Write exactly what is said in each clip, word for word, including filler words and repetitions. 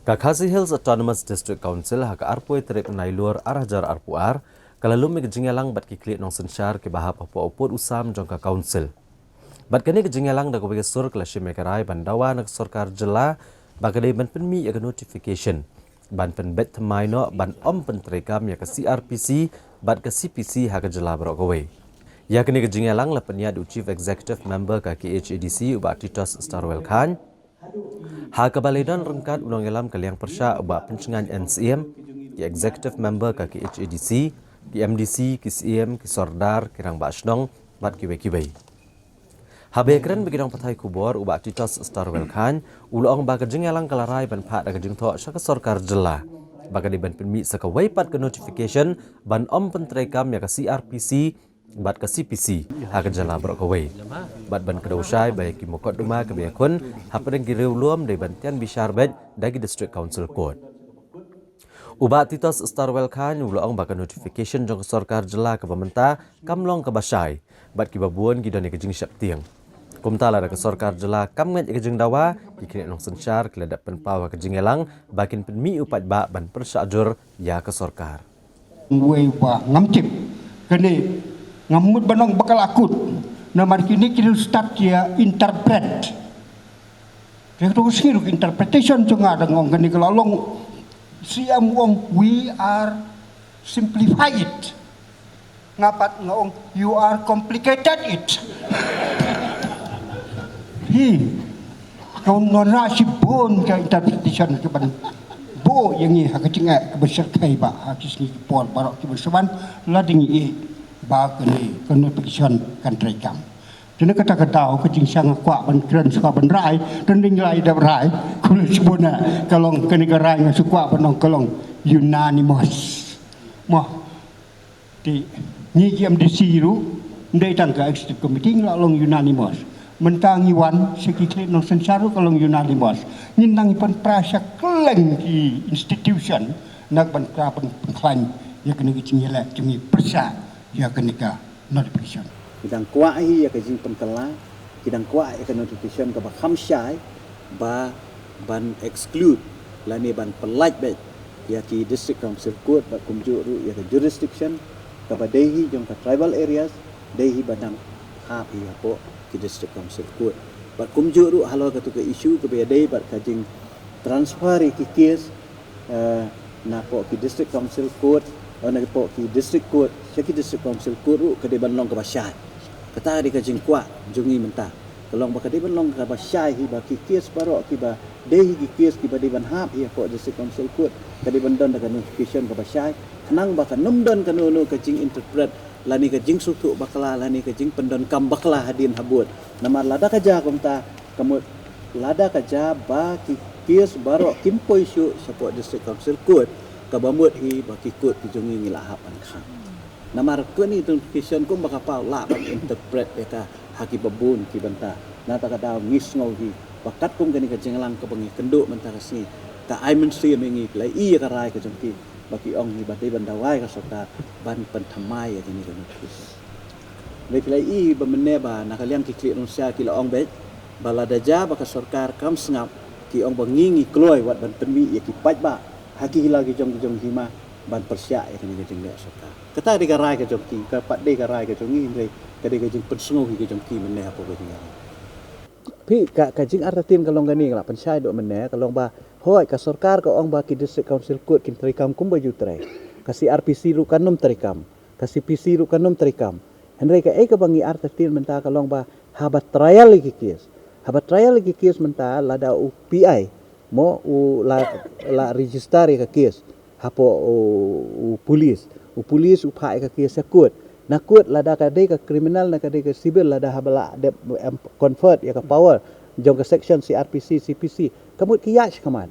Ka Khasi Hills Autonomous District Council ha ka arphew tarik Nailur ar hajar arphew ar ka la lum ïa ka jingïalang bad ki khlieh nongsynshar kiba hap hapoh u pud u sam jong ka Council. Bad kane ka jingïalang da kawei ka sur ka la shim ïa ka rai ban dawa na ka sorkar jylla ba ka dei ban pynmih ïa ka notification ban pynbeit thymmai noh ban ym pyntreikam ïa ka C R P C bad ka C P C ha ka jylla baroh kawei. Ïa kane ka jingïalang la pynïaid da u Chief Executive Member ka K H A D C u Bah Titos Starwell Chyne, ha kaba la don ryngkat u nongïalam ka liang pyrshah u Bah Pynshngaiñ N C M, ki Executive Member ka K H A D C, ki M D C, ki C M, ki Sordar, ki Rangbah Shnong bad kiwei kiwei. Haba ïakren bad ki nongpathai khubor u Bah Titos Starwell Chyne u la ong ba ka jingïalang ka la rai ban phah da ka jingthoh sha ka sorkar jylla ba ka dei ban pynmih sa kawei pat ka notification ban ym pyntreikam ïa ka C R P C bad ka C P C ha ka jylla baroh kawei, bad ban kdew shai ba ïa ki mukotduma kiba ïakhun hapdeng ki riewlum dei ban tian bishar beit da ki District Council Court. U Bah Titos Starwell Chyne u la ong ba ka notification jong ka sorkar jylla kaba mynta kam long kaba shai bad kiba bun ki don ïa ka jingsheptieng. Kumta lada ka sorkar jylla kam ngeit ïa ka jingdawa, ki khlieh nongsynshar ki la dep pynpaw ha ka jingïalang ba kin pynmih u paidbah ban pyrshah jur ïa ka sorkar. Wei ba ngam tip kane, ngam mut ban ong ba ka la kut. Namar kine ki riewstad ki ïa interpret. Te ka tu ka sngi ruh interpretation jong nga dang ong kane ka la long, C M ong we are simplify it. Nga pat nga ong you are complicated it. Hi. Ka un nonra shibun ka interpretation ka ban buh ïa ngi ha ka jingeh kaba shyrkhei ba ha ki sngi ki por baroh kiba sa wan, lada ngi ïeh ba kane ka notification kan treikam. Te na kata ka daw ka jingshang nga kwah ban kren shuwa ban rai, te dang rai da rai, khublei shibun. Ka long kane ka rai nga shu kwah ban ong ka long unanimous. Mo, te ngi ki M D C ruh, ym dei tang ka executive committee, ngi la long unanimous. Mynta ngi wan sha ki khlieh nongsynshar ruh ka long unanimous. Ngin nang pynpra sha kylleng ki institution na ka ban pra ban pynkhlaiñ ïa kane ka jingïaleh jong ngi pyrshah ïa kane ka notification. Ki dang kwah hi ïa ka jingpynkylla, ki dang kwah ïa ka notification kaba kham shai ba ban exclude lane ban pyllait beit ïa ki District Council Court bad kumjuh ruh ïa ka jurisdiction kaba dei hi jong ka tribal areas, dei hi ba dang hap hi hapoh ki District Council Court. Bad kumjuh ruh halor katu ka issue kaba ïadei bad ka jing transfer ïa ki case, eh, napoh ki District Council Court, eh, napoh ki District Court sha ki District Council Court ruh ka dei ban long kaba shai. Kata ka dei ka jingkwah jong ngi mynta. Ka long ba ka dei ban long kaba shai hi ba ki case baroh kiba dei hi ki case kiba dei ban hap hi hapoh District Council Court ka dei ban don da ka notification kaba shai. Khnang ba kan ym don kano kano ka jinginterpret lane ka jingsngewthuh bakla lane ka jingpyndonkam bakla hadien habud. Namar lada ka jia kumta, ka mut lada ka jia ba ki case baroh kim poi shuh shapoh District Council Court, kaba mut hi ba ki court ki jong ngi ngi la hap ban khang. Namar kane ka notification kumba ka paw lah ban interpret ïa ka ha kiba bun ki bynta. Na kata ka daw ngi sngew hi ba katkum kane ka jingïalang kaba ngi kynduh mynta ka sngi, ka ai mynsiem ïa ngi, ki la ïohi ïa ka rai ka jong ki ba ki ong hi ba dei ban dawa ïa ka sorkar ban pynthymmai ïa kane ka notification. Hynrei ki la ïohi ba mynne ba na ka liang ki khlieh nongsynshar ki la ong beit ba lada jia ba ka sorkar kam sngap, ki ong ba ngi ngi kloi wat ban pynmih ïa ki paidbah ha ki la ki jong ki jong hima ban pyrshah ïa kane ka jingleh sorkar. Kata dei ka rai ka jong ki, ka pat dei ka rai ka jong ngi, hynrei ka dei ka jingpynsngew hi ka jong ki mynne hapoh ka jingïalang. Phi, ka, ka jingartatien ka long kane, ka la pynshai duh mynne, ka long ba hooid ka sorkar ka ong ba ki District Council Court kin treikam kumba ju trei. Ka C R P C ruh kan ym treikam, ka C P C ruh kan ym treikam. Hynrei kaei kaba ngi artatien mynta ka long ba haba trial ïa ki case, haba trial ïa ki case mynta lada u P I mo u la, la register ïa ka case hapoh u, u police. U police u phah ïa ka case sha court. Na court lada ka dei ka criminal na ka dei ka civil, lada haba la dep em, convert ïa ka power jong ka section C R P C, C P C, ka mut ki ïaid shakhmat.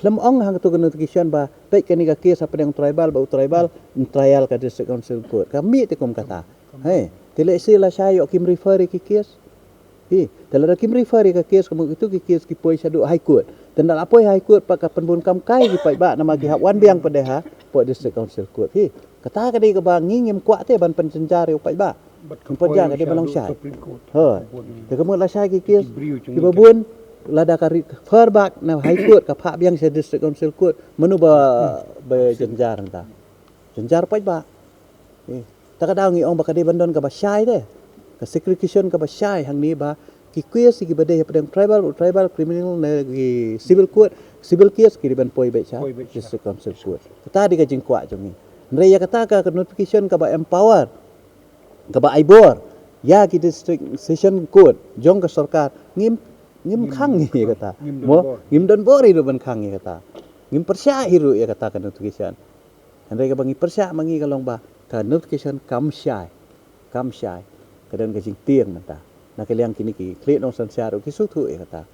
Khlem ong hangto ka notification ba peit kane ka case hapdeng tribal ba u tribal, trial ka District Council Court. Ka mih te kum kata. Hei, te lehse lashai ïoh kim refer ïa ki case. Hi, te lada kim refer ïa ka case, ka mut kito ki case ki poi shaduh High Court. Te ynda la poi High Court pat ka pynbun kam kai ki paidbah namar ki hap wan biang pat de hapoh District Council Court. Hi, kata ka dei kaba ngi ngim kwah te ban pynjynjar ïa u paidbah. Pynjynjar ka dei ban long shai. Hooid. Te ka mut lashai ki case kiba bun, Lada ka refer back na High Court ka phah biang sha District Council Court, mano ba ba jynjar hangta? Jynjar paidbah. Eh, ta ka daw ngi ong ba ka dei ban don kaba shai de. Ka segregation kaba shai hangne ba ki case kiba dei hapdeng tribal, tribal criminal ne ki civil court, civil case ki dei ban poi beit sha District Council Court. Kata dei ka jingkwah jong ngi. Hynrei ïa kata ka notification kaba empower, kaba ai bor ïa ki District Session Court jong ka sorkar, ngim ngim khang ïa kata. Mo, ngim don bor hi ruh ban khang ïa kata. Ngim pyrshah hi ruh ïa kata ka notification. Hynrei kaba ngi pyrshah ma ngi ka long ba ka notification kam shai, kam shai. Ka don ka jingtieng mynta. Na ka liang kine ki khlieh nongsynshar ruh ki sngewthuh ïa kata.